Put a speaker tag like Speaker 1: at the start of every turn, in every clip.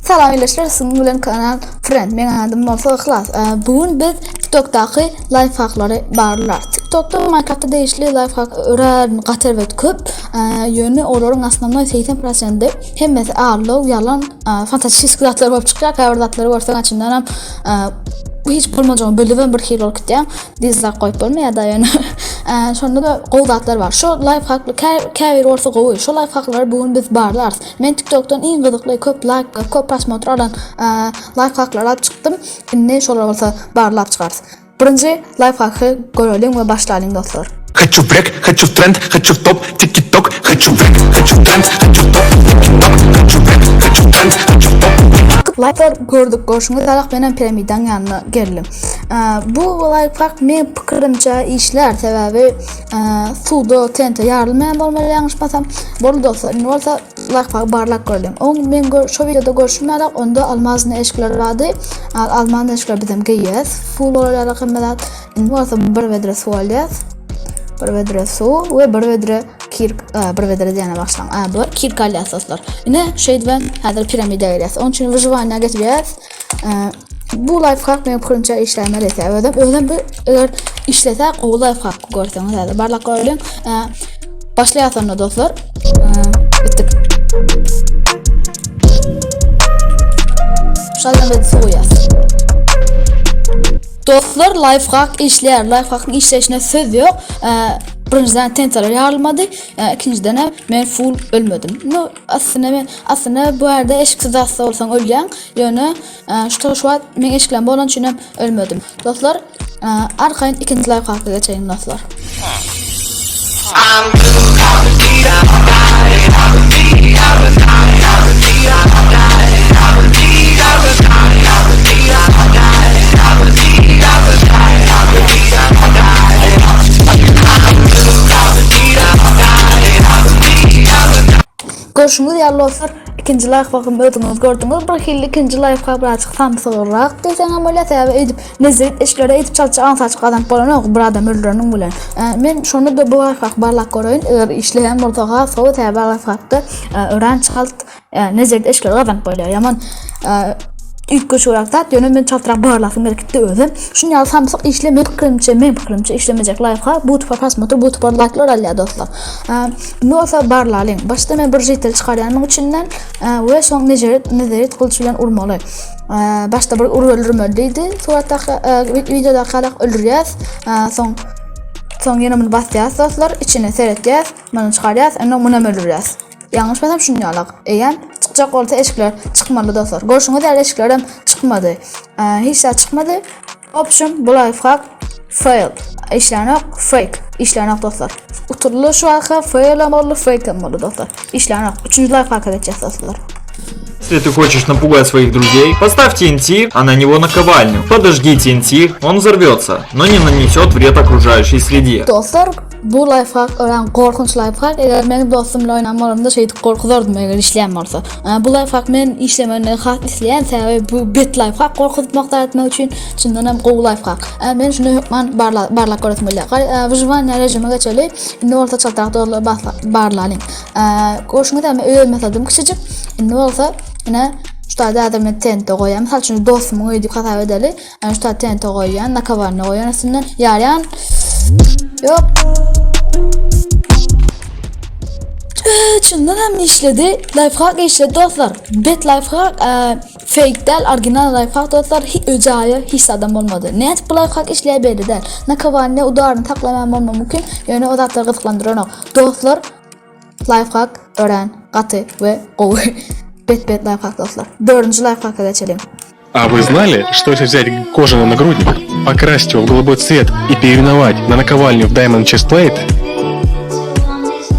Speaker 1: Salam ildeşler, siziň bilen kanal Friend. Meň adym bolsa Yhlas. Bu gün biz TikTokdaky lifehaklary barlar. TikTokda Minecraft'a degişli lifehack örän gaty erbet köp. Ýöne olaryň aslynda 80%-i hemmesi aldaw, ýalan, fantastik zatlar bolup çykýar. Käbir zatlary görseň açyndan hem hiç bolmajagyny bilibem bir hili bolup gitýär. Dislike goýup bolmaýar da ýöne. Şonda-da gowy zatlar bar. Şu lifehackly käbir bolsa gowy. Şu lifehacklary bu gün biz barlarys. Men TikTokdan iň gyzykly, köp laýk, köp prosmotr alan laýfhaklary alyp çykdym. Indi şolary bolsa barlap çykarys. Birinji laýfhaky göreliň we başlalyň dostlar.
Speaker 2: Хочу в рек, хочу в тренд, хочу в топ, тики-ток, хочу в рек, хочу в тренд, хочу в топ, тики-ток, хочу в рек, хочу в тренд, хочу в топ.
Speaker 1: Laýklar gördük görşüňiz ýaly menem piramidaň ýanyna geldim. Bu laýfhak meň pikirimçe işlär sebäbi Suwda TNT ýarylmaýan bolmaly ýalňyşmasam. Boldy dostlar, indi bolsa lifehack barlap göreliň. Oň men gör, şo wideoda görşüm ýaly onda almazny eşikler bardy. Almazny eşikler bizem geýýäs. Full bolar ýaly hemme zat. Indi bolsa bir bedre suw alýas. Bir bedre suw we bir bedre kir, bir bedre diýene başlaň. A, bu kirk alýas dostlar. Ine şeýdibem häzir piramida gelýäs. Onuň üçin wyžywaniýa getirýäs. Bu lifehack meň pikirimçe işlämeli sebäbi özem özem bu eger işlese gowy lifehack görseňiz häzir barlap göreliň. Başlaýas onda dostlar. Gitdik. Şaýdan biz soýas. Dostlar lifehack işleýär. Lifehackyň işleýşine söz ýok. Birinjiden tenteler ýarylmady. Ikinjiden hem men full ölmedim. No aslynda men aslynda bu ýerde eşiksiz zatda bolsaň ölýäň. Ýöne şu şu wagt men eşiklen bolan üçin hem ölmedim. Dostlar, arkaýyn ikinji lifehacka geçeýin dostlar. Görşüňiz ýaly dostlar, ikinji laýfhakymy özüňiz gördüňiz. Bir hili ikinji laýfhak birazjyk samsygrak diýseňem bolýar. Sebäbi eýdip lezzet eşiklere eýdip çaltjak aňsatjyk gazanyp bolanok bir adam öldüreniň bilen. Men şonda-da bu laýfhaky barlap göreýin. Eger işleýän bolsa has gowy, sebäbi laýfhakda örän çalt Nezirde eşikleri gazanyp bolýar. Ýaman üýtgeşigräk zat, ýöne men çaltrak barlasym gelip gitdi özüm. Şuny ýaly samsyk işle men pikirimçe, men pikirimçe işlemejek laýka bu topar prosmotr, bu topar laýklar alýar dostlar. Indi bolsa barlalyň. Başda men bir žitel çykarýan muň içinden we soň nezerit, nezerit gylyç bilen urmaly. Başda bir urup öldürmeli diýdi. Suratdaky wideodaky ýaly öldürýäs. Soň soň ýene muny basýas dostlar, içine seretýäs, muny çykarýas, indi munam öldürýäs. Ýalňyşmasam şuny ýalak. Eýýäm çykjak bolsa eşikler çykmaly dostlar. Görşüňiz ýaly eşiklerem çykmady. Hiç zat çykmady. Option bu lifehack fail. Işlänok fake. Işlänok dostlar. Utuldy şu waka fail hem boldy fake hem boldy dostlar. Işlänok. Üçünji lifehacka geçýäs dostlar.
Speaker 3: Если ты хочешь напугать своих друзей, поставь TNT, а на него наковальню. Подожги TNT, он взорвется, но не нанесет вред окружающей среде.
Speaker 1: Dostlar Bu lifehack örän gorkunç lifehack. Eger meniň dostum bilen oýnan bolamda şeýdip gorkuzardym eger işleýän bolsa. Bu lifehack men işlemegini has isleýän sebäbi bu bet lifehack gorkuzmak zat etmek üçin çyndan hem gowy lifehack. Men şuny hökman barlap göresim gelýär. Wyžywaniýa režime geçeli. Indi bolsa çaltrak doly barlalyň. Görşüňiz ýaly men öý ýasadym kiçijik. Indi bolsa ine şu taýda häzir men TNT goýýan. Mysal üçin dostumyň öýi diýip hasap edeli. Yani şu TNT goýýan, nakovalny goýýan üstünden. Ýarýan. Ýok. Çyndan hem işledi. Lifehack işledi dostlar. Bet lifehack, e, fake däl, original lifehack dostlar. Hi öjaýa hiç adam bolmady. Nädip bu lifehack işleýär belli däl. Nakovalny udaryny saklamaýan bolma mümkin. Ýöne o zatlar gyzyklandyranok. Dostlar, lifehack örän gaty we gowy. Bet bet lifehack dostlar. Dördünji lifehacka geçeliň.
Speaker 4: А вы знали, что если взять кожаный нагрудник, покрасить его в голубой цвет и переименовать на наковальню в Diamond Chestplate,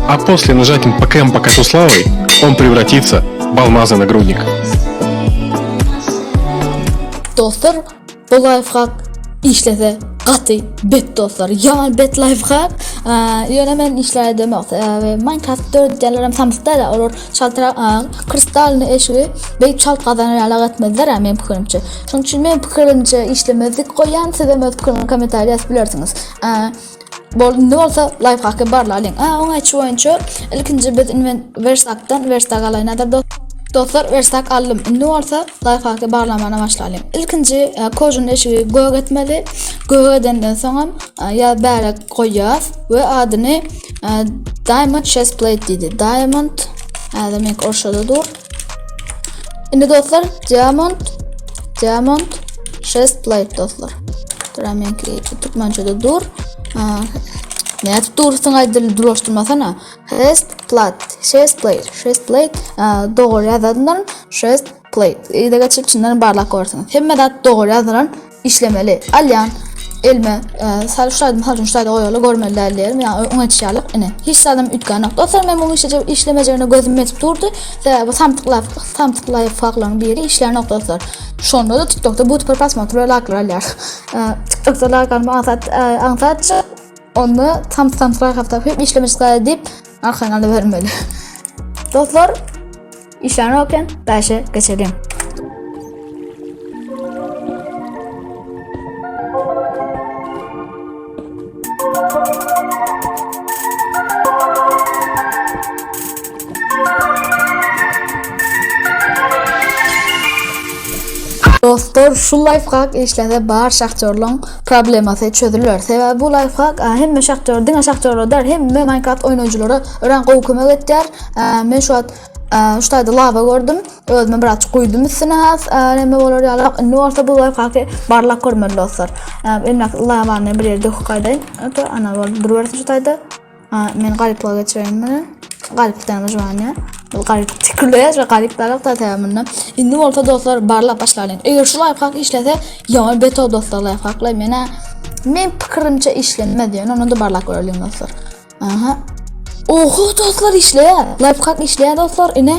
Speaker 4: а после нажать им ПКМ по коту славой, он превратится в алмазный нагрудник.
Speaker 1: Dostlar, bu lifehack işlese gaty bet dostlar. Ýaman bet lifehack. Ýöne men işler edemok. Minecraft döredýänler hem samsyk däl. Olar Çaltrak kristalny eşigi beýik çalt gazanar ýaly etmezler ha meň pikirimçe. Şonuň üçin meň pikirimçe işlemezlik goýýan sizem öz pikiriňizi kommentariýa ýazyp bilersiňiz. Bol indi bolsa lifehacky barlalyň. A oň aýtşy boýunça ilkinji biz inwen werstakdan werstak alaýyn häzir dost. Dostlar werstak aldym. Indi bolsa lifehacky barlamana başlalyň. Ilkinji e, kožun eşigi gök etmeli. Gök edenden soňam e, ýa bärek goýýas we adyny e, Diamond Chest Plate diýdi. Diamond häzir men orşada dur. Indi dostlar Diamond Diamond Chest Plate dostlar. Dur menki türkmençede dur. Nädip dursuň aýdyl dulaşdyrmasana. Chest plate, chest plate, chest plate dogry ýazanlar chest plate. Ýa-da geçip içinden barlap görseňiz. Hemme zat dogry ýazylan işlemeli. Alýan elme sal şu taýda mysal üçin şu taýda goýaly görmeli däl diýelim. Ýa öňe çykalyk ine. Hiç zadam üýtgänok. Dostlar men munuň işlejek işlemejegine gözüm ýetip durdy. Sebäbi bu samsyk laf samsyk laýfhaklaryň biri işlänok dostlar. Şonda-da TikTokda bu topar prosmotr we laýklar alýar. TikTokda laýk almak aňsat aňsatça Onda tam tam hafta hep işlemiş gaýa diýip arkaýyn alybermeli. Dostlar, işlerini okun, bäşe geçelim. Dostlar şu lifehack işlese bar şahtýorlaň problemasy çözüler. Sebäbi bu lifehack hemme şahtýor diňe şahtýorlara däl hemme Minecraft oýnaýjylara örän gowy kömek etýär. Men şu wagt şu taýda lava gördüm. Özüme biraz guýdum üstüne has näme bolar ýaly. Indi bolsa bu lifehacky barlap görmeli dostlar. Emläk lavany bir ýere döküp gaýdaýyn. Ana bol durubersin şu taýda. Men garyplyga geçireýin muny. Garyplykdan wyžywaniýa. Bu garyp tikirleýär we garyp balyk da täze munda. Indi bolsa dostlar barlap başlalyň. Eger şu lifehack işlese, ýaňy beto dostlar lifehacklar menä men pikirimçe işlenmez ýöne onu da barlap göreliň dostlar. Aha. Oho dostlar işleýär. Lifehack işleýär dostlar ine.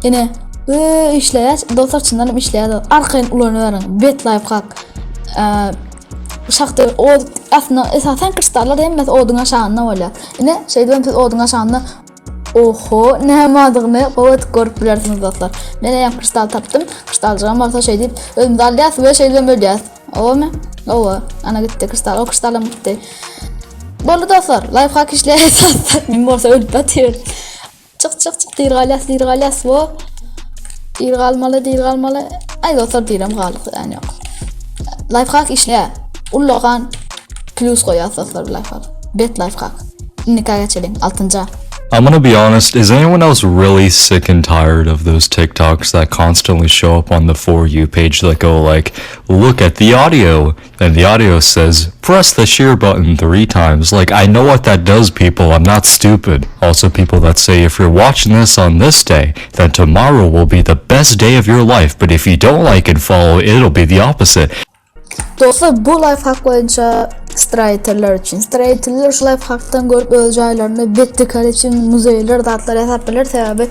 Speaker 1: Ine. Ee, işleýär. Dostlar çyndan hem işleýär. Arkaýyn ulanyberiň. Bet lifehack. Ee, Şahta od aslynda esasan kristallar hemmesi oduň aşagynda bolýar. Ine şeýdibem siz oduň aşagynda Oho, näme adygyny gowy edip görüp bilersiňiz dostlar. Men eýýäm kristal tapdym. Kristaljygam bolsa şeýdip özümiz alýas we şeýdibem ölýäs. Owamy? Owa, ana gitdi kristal. O kristalam gitdi. Boldy dostlar, lifehack işleýär. Men bolsa ölüp batýaryn. Çyk çyk çyk diri galýas diri galýas wo. Diri galmaly diri galmaly. Aý dostlar direm galdyk ýany ýok. Lifehack işleýär. Ullakan plus goýýas dostlar bu lifehack. Bet lifehack. Indika geçeliň altynja.
Speaker 5: I'm gonna be honest, is anyone else really sick and tired of those TikToks that constantly show up on the For You page that go like, look at the audio, And the audio says, press the share button three times. Like, I know what that does, people. I'm not stupid. Also, people that say, if you're watching this on this day, then tomorrow will be the best day of your life. But if you don't like and follow, it'll be the opposite.
Speaker 1: Dostlar bu lifehack boýunça straýterler üçin. Straýterler şu lifehackdan görüp öz jaýlarynda bet dikar üçin muzeýler zatlar ýasap biler. Sebäbi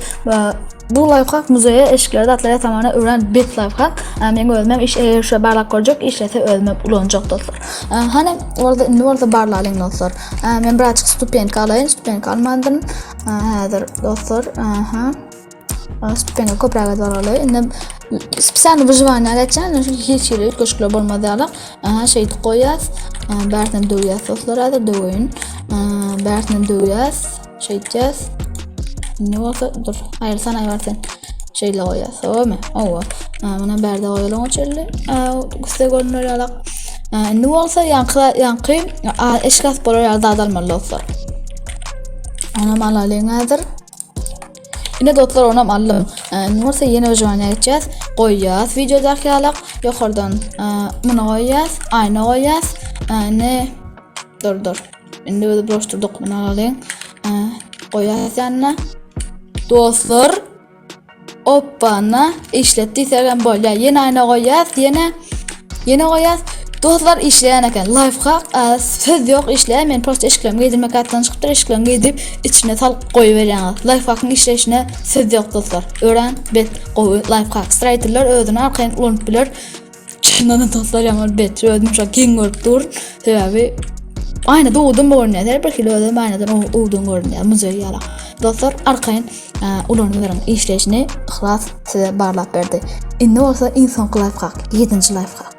Speaker 1: Bu lifehack muzeýe eşikleri zatlar ýasamana öwren bet lifehack. Men özüm iş eger şu barlap görjek işlese özüm ulanjak dostlar. Hany bolsa indi bolsa barlalyň dostlar. Men birazjyk stupenka alaýyn stupenka almandym. Häzir dostlar aha. Stupenka köpräk edip alaly. Indi spesialny wyžywaniýa geçýän çünki hiç hili üýtgeşikler bolmaz ýaly. Aha şeýdip goýýas. Bärsinem döwýäs dostlar häzir döweýin. Bärsinem döwýäs. Şeýtýäs. Indi bolsa dur. Aýyrsan aýbar sen. Şeýle goýýas. Omy? Owa. Muny bärde goýalyň oçelli. Güste görünür ýalak. Indi bolsa ýaňky ýaňky eşik asyp bolar ýaly zat almaly dostlar. Onam alalyň häzir. Ine dostlar onam aldym. Indi bolsa ýene wyžywaniýa geçýäs. Goýýas wideodaky ýalak. Ýokardan muny goýýas, aýna goýýas. Indi dur dur. Indi biz bulaşdyrdyk muny alalyň. Goýas ýanyna. Dostlar, Oppana işlet diýsek hem bolýar. Ýene aýna goýýas, ýene ýene goýýas. Dostlar işleýän eken. Lifehack söz ýok işleýär. Men prosta eşiklerimi geýdirmek ýatdan çykypdyr. Eşiklerimi geýdirip içine salyp goýberýäňiz. Lifehackyň işleýşine söz ýok dostlar. Örän bet gowy lifehack. Strayterler özüni arkaýyn ulanyp biler. Çyndan dostlar ýaňy bet özüm şo geň görüp dur. Sebäbi aýnada owadan görünýär. Her bir hili özüm aýnadan owadan görünýär. Muzeý ýaly. Dostlar arkaýyn e, ulanyberiň işleýşini Yhlas size barlap berdi. Indi bolsa iň soňky lifehack, 7-nji lifehack.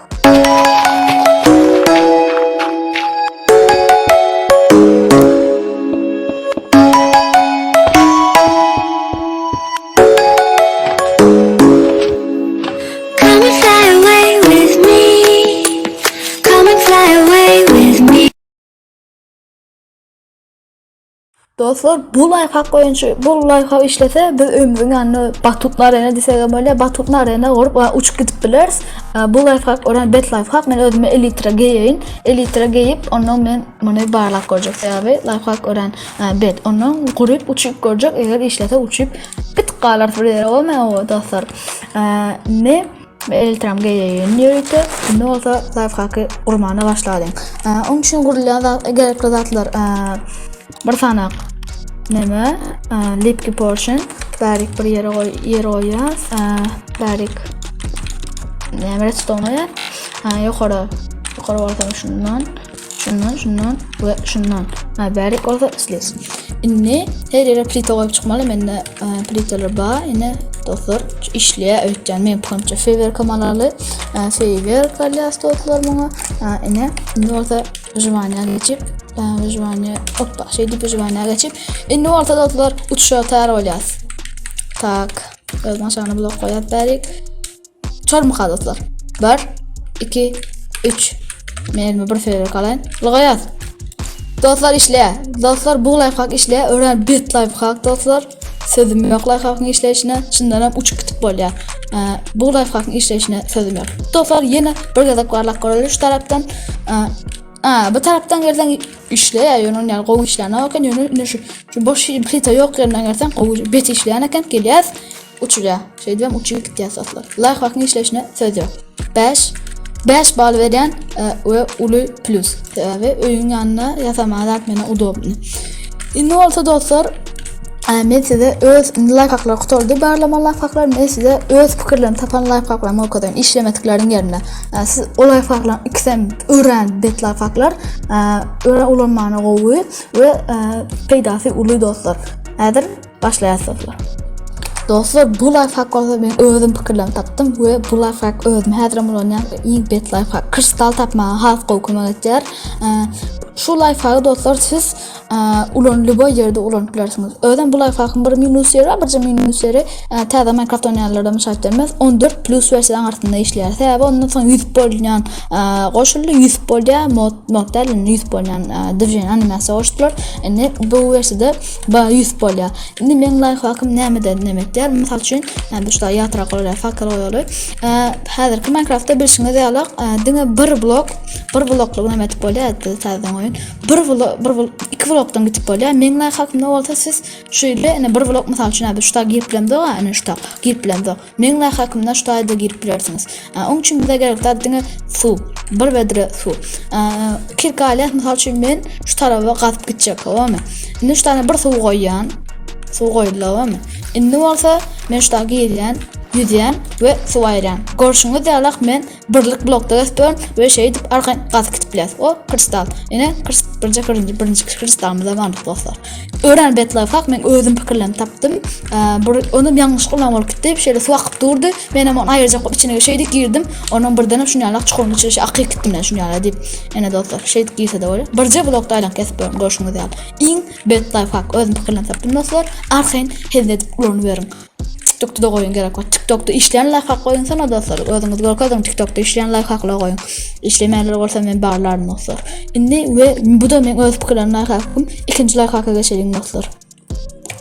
Speaker 1: Dostlar bu lifehack boýunça bu lifehack işlese biz öýümiziň ýanynda batut arena diýsek hem bolýar. Batut arena gurup uçup gidip bileris. Bu lifehack örän bet lifehack. Men özüme elitra geýeýin. Elitra geýip ondan men muny barlap görjek. Sebäbi lifehack örän bet. Ondan gurup uçup görjek. Eger işlese uçup gidip galarys bir ýere. Bolmaýar dostlar. Indi Eltram geýeýin ýörite. Indi bolsa lifehacky gurmana başladyň. Oň üçin gurulýan zat, gerekli zatlar bir sanak neme, lipki portion, bärik bir ýere goý, ýer goýýas, bärik näme redstone goýýas. Ýokary, ýokary bolsa şundan. Şundan, şundan we şundan. Ha, bärik bolsa slis. Indi her ýere plita goýup çykmaly. Mende e, plitalar bar. Ine dostlar, işleýär öýtýän. Men pikirimçe feýwerk alaly. E, feýwerk alýas dostlar muňa. E, ine, indi bolsa wyžywaniýa geçip, e, wyžywaniýa, hoppa, şeýdip wyžywaniýa geçip, indi bolsa dostlar uçuşa taýýar bolýas. Tak, öz maşyny blok goýap bärik. Çormuka dostlar. 1 2 3 Men elime bir feýerwerk alaýyn. Ylgaýas. Dostlar işleýär. Dostlar bu lifehack işleýär. Örän bet lifehack dostlar. Sözüm ýok lifehackyň işleýşine. Çyndan hem uçup gidip bolýar. Bu lifehackyň işleýşine sözüm ýok. Dostlar ýene bir gezek barlap göreli şu tarapdan. A, bu tarapdan gelseň işleýär, ýöne ony ýaly gowy işlänok eken, ýöne ine şu şu boş plita ýok ýerinden gelseň gowy bet işleýän eken. Gelýäs. Uçurýar. Şeýdibem uçup gitýär dostlar. Lifehack'yň işleýşine söz ýok. 5 5 bal berýän e, we uly plus. Sebäbi öýüň ýanynda ýasamaga zat mene udobny. Indi bolsa dostlar e, men size öz lifehacklar gutardy barlama lifehacklar men size öz pikirlerimi tapan lifehacklarymı görkezeýin işlemedikleriň ýerine. E, siz o lifehacklaryn ikisem örän bet lifehacklar. Örän ulanmana gowy we peýdasy uly dostlar. Häzir Başlaýas dostlar. Dostlar bu lifehack bolsa men özüm pikirlenip tapdym we bu lifehack özüm häzirem ulanýan iň bet lifehack. Kristal tapmaga has gowy kömek etýär. Şu lifehacky dostlar siz ulan lüboý ýerde ulanyp bilersiňiz. Özem bu lifehackyň bir minus ýeri bar, birje minus ýeri täze Minecraft oýnaýanlarda müşahit bermez. 14 plus wersiýa aňyrsynda işleýär. Sebäbi ondan soň ýüzüp bolýan goşuldy, ýüzüp bolýar, mod mod däl, indi ýüzüp bolýan dwijeniýa animasiýa goşdular. Indi bu wersiýada Ba ýüz bolýar. Indi meň laýfhakym nämeden neme etýär? Mysal üçin, bu şuda ýatrak goýaly, fakel goýaly. Häzirki Minecraftda bilşiňiz ýaly, diňe bir blok, bir bloklyk neme etip bolýar, täzeden goýun. Bir blok, bir blok, iki blokdan gidip bolýar. Meň laýfhakymda bolsa siz şeýle, ine bir blok mysal üçin, bu şuda girip bilemzok, ine şuda girip bilemzok. Meň hakymda şu taýda girip bilersiňiz. Oň üçin bize gerek zat diňe suw. Bir bedre suw. Kirka alýas, mysal üçin men şu taraba gazyp gitjek, howamy? Indi şu tane bir suw goýýan. Suw goýuldy, howamy? Indi bolsa men şu taýda girýän, ýüzýän we suw aýyrýan. Görşüňiz ýaly men birlik blokda ösdürin we şeýdip arkaýyn gazyp gidip bilýäs. O kristal. Ine krist birinji birinji birinji kristalymyz bar dostlar. Örän bet lifehack men özüm pikirlenip tapdym. Ee, bir onam ýalňyş ulan bolup gitdi. Şeýle suw akyp durdy. Men hem ony aýyrjak bolup içine şeýdip girdim. Ondan birdenem şuny ýaly çukuryň içine şeýle akyp gitdim men şuny ýaly diýip. Ine dostlar şeýdip girse de bolýar. Birje blokda aýlanyp kesip görüň görşüňiz ýaly. Iň bet lifehack özüm pikirlenip tapdym dostlar. Arkaýyn hezil edip ulanyberiň. TikTokda da goýuň gerek bar. TikTokda işleýän lifehack goýuňsana dostlar. Özüňiz görkeziň TikTokda işleýän lifehacklar goýuň. Işlemeýänler bolsa men barlaryn dostlar. Indi we bu da meň öz pikirlerim lifehackym. Ikinji lifehacka geçeliň dostlar.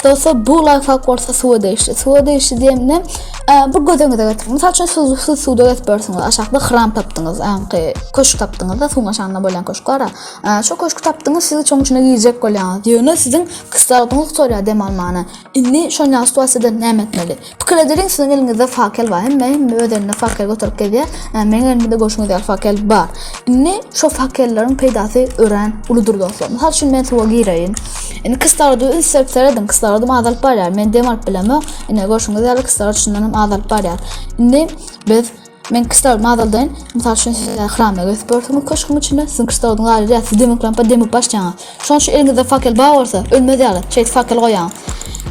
Speaker 1: Dostlar bu lifehack bolsa suwa degişli. Suwa degişli diýemde e, bu göz öňüňize getiriň. Mysal üçin siz, siz suwda gezip ýörsüňiz. Aşakda hram tapdyňyz, aňky köşk tapdyňyz da suwuň aşagynda bolýan köşk bar. E, şo köşki tapdyňyz, siz şoň içine girjek bolýaňyz. Ýöne siziň kislorodyňyz gutarýar dem almana. Indi şon ýaly situasiýada näme etmeli? Pikir edeliň, siziň eliňizde fakel bar. Hemme hemme öz elinde fakel göterip gezýär. Meň elimde görşüňiz ýaly fakel bar. Indi şo fakelleriň peýdasy örän uludyr dostlar. Mysal üçin men suwa gireýin. Indi kislorody üns berip serediň, kislorodym azalyp barýar. Men dem alyp bilemok. Ine görşüňiz ýaly kislorod şundan hem azalyp barýar. Indi biz Men kislorodymy azaldaýyn. Mysal üçin siz hramda gezip ýörsüňiz köşgüň içinde, siziň kislorodyňyz azalýar, siz demikläp demip başlaýaňyz. Şonuň üçin eliňizde fakel bar bolsa, ölmez ýaly, şeýdip fakel goýaňyz.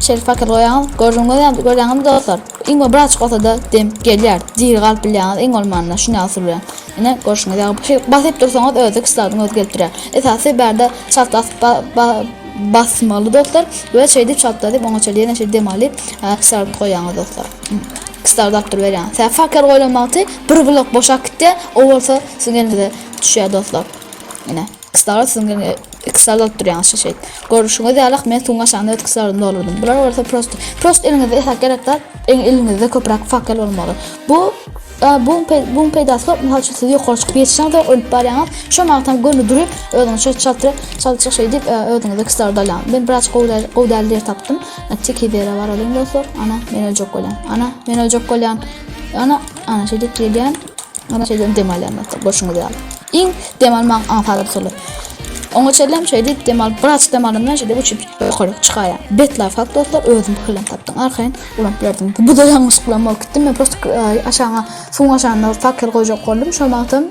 Speaker 1: Şeýdip fakel goýaňyz, gördüňiz ýa, görýäňizmi dostlar? Iň bol birazjyk bolsa-da dem gelýär. Diri galyp bilýäňiz iň bolmanda şuny ýaly usul bilen. Ine, görşüňiz ýaly, şeýdip basyp dursaňyz özi kislorodyň özi gelip durýar. Esasy bärde çalt basyp basmaly dostlar we şeýdip çalt basyp oňa çenli ýene şeýdip dem alyp, kislorod goýaňyz dostlar. Kislorod alyp duruberýäňiz. Sebäbi fakel goýlan wagty bir blok boşap gitýär, o bolsa siziň eliňize düşýär dostlar. Ine, kislorod siziň eliňize. Kislorod alyp durýaňyz şu şeýt. Görüşüňiz ýaly men suwuň aşagynda öz kislorodymda doldurdym. Bular bolsa prosto prosto eliňizde esas gerek zat eliňizde köpräk fakel bolmaly. Bu bu buň peýdasy köp. Mysal üçin siz ýokary çykyp ýetişeňiz ölüp barýaňyz. Şo wagtam göni durup özüňizi şeýt çaltdyryp çaltjak şeý diýip özüňize kislorod alýaňyz. Men biraz gowy däl gowy däl ýer tapdym. Tekiz ýere baralyň dostlar. Ana men öljek bolýan. Ana men öljek bolýan. Ana ana şeýdip gelýän. Ana şeýdip dem alýan dostlar. Görşüňiz ýaly. Iň dem almagyň aňsat usuly. Oňa çenlem şeýdip dem alyp biraz dem alandan şeýdip uçup ýokary çykaýan. Bet lifehack dostlar özüm pikirlenip tapdym. Arkaýyn ulanyp bilerdim. Bu da ýalňyşlyk bilen bolup gitdi. Men prosto aşagyna suwuň aşagynda fakel goýjak boldum. Şol wagtam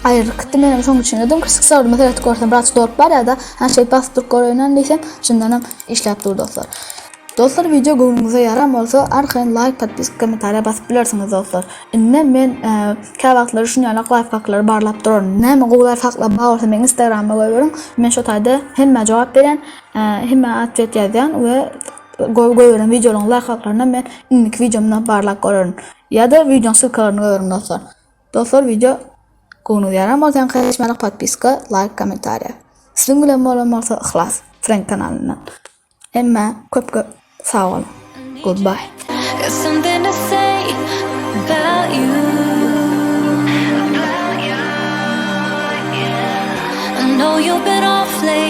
Speaker 1: aýrylyp gitdi. Menem şonuň üçin dedim. Kislorodyma seretip görsem biraz dolup barýar-da. Ha şeýdip basyp durup göreýin diýsem, çyndanam işläp dur dostlar. Dostlar wideo göwnüňize ýaran bolsa arkaýyn laýk podpiska kommentariýa basyp bilersiňiz dostlar. Indi men käwagtlar şuny ýalak laýfhaklary barlap duraryn. Näme gowy laýfhaklar bar bolsa meň instagramyma goýberiň. Men şo taýda hemmä jogap berýän, hemmä otwet ýazýan we goýberen wideolaryň laýfhaklaryny men indiki wideomda barlap görerin. Ýa-da wideoň ssylkalaryny goýaryn dostlar. Dostlar wideo göwnüňize ýaran bolsa ýaňky aýdyşym ýaly podpiska laýk kommentariýa. Siziň bilen bolan bolsa Yhlas Frank kanalyndan. Hemmä köp köp sag boluň. Goodbye.
Speaker 6: Got something to say about you. I know you've been off lately.